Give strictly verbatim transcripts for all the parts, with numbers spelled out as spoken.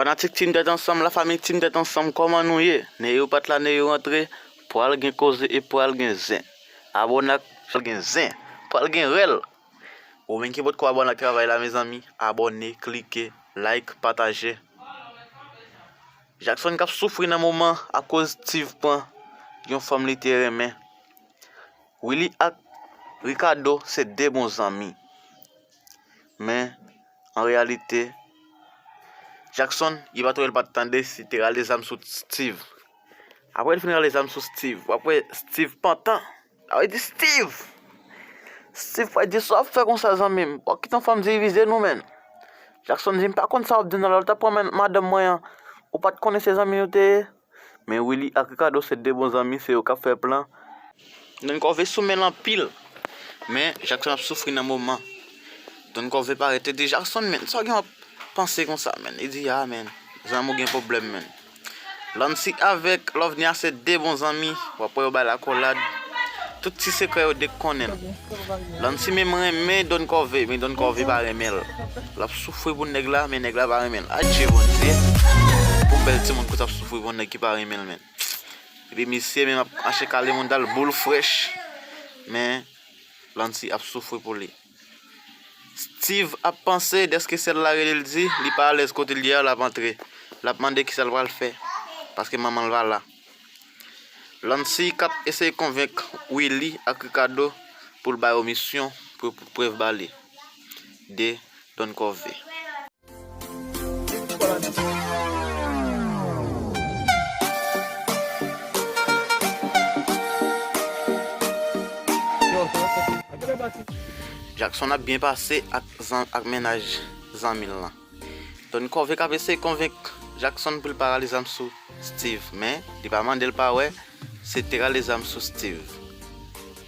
Fanatik Team Tèt Ansanm, lafanmi Team Tèt Ansanm, kòman nou ye? Neyou pa t la, Neyou rantre, pral gen koze e pral gen zen. Abòne ak pral gen zen, pral gen rèl. Ou menm ki potko abòne ak travay la, mezanmi, abòne, klike, like, pataje. Jackson k ap soufri nan moman akoz Steve pran yon fanm li te renmen. Willy ak Ricardo se de bon zanmi. Men, an reyalite, Jackson, li pa t wè l pa t tande si te rale zam sou Steve. Apre l fin rale zam sou Steve, w ap wè Steve pantan. Sa vle di Steve! Steve pral di, "Sa w ap fè konsa, zanmi m? W ap kite yon fanm divize nou, menn." Jackson di, "M pa konn sa w ap di non, lè w t ap pran men- madanm mwen an, ou pa t konnen se zanmi nou te ye?" Men Willy ak Ricardo se de bon zanmi, se yo k ap fè plan. Don Kòve sou men l anpil, men Jackson ap soufri nan moman. Don Kòve parèt, li di, "Jackson, menn, sa w gen w ap panse konsa, menn?" Li di, "A, menn, zanmi w gen pwoblèm, menn." Lancy avèk Lovnia se de bon zanmi, w ap wè yo bay lakolad. Tout ti sekrè yo de k konnen l. Lancy menm renmen Don Kòve, men Don Kòve pa renmen l. L ap soufri pou nèg la, men nèg la pa renmen l. Adje Bondye, pou bèl timoun konsa ap soufri pou nèg ki pa renmen l, menn. Epi misye menm ap mache kale moun dal boul frèch, men Lancy ap soufri pou li. Steve ap panse dèske sèl la rele l di li pa alèz kote l ye a, l ap antre. L ap mande kisa l pral fè, paske manman l pa la. Lancy k ap eseye konvenk Willy ak Ricardo pou l ba yo misyon pou yo prèv ba li de Don Kòve. Jackson ap byen pase ak, zan- ak mennaj zanmi l lan. Don Kòve k ap eseye konvenk Jackson pou l pa rale zam sou Steve, men li pa mande l pa wè, se te rale zam sou Steve.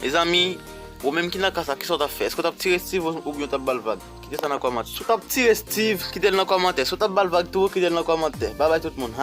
Mezanmi, ou menm ki nan kaz la, kisa w t ap fè? Èske w t ap tire Steve oubyen w t ap ba l vag? Kite sa nan kòmantè. Si w t ap tire Steve, kite l nan kòmantè. Si w t ap ba l vag tou, kite l nan kòmantè. Babay tout moun.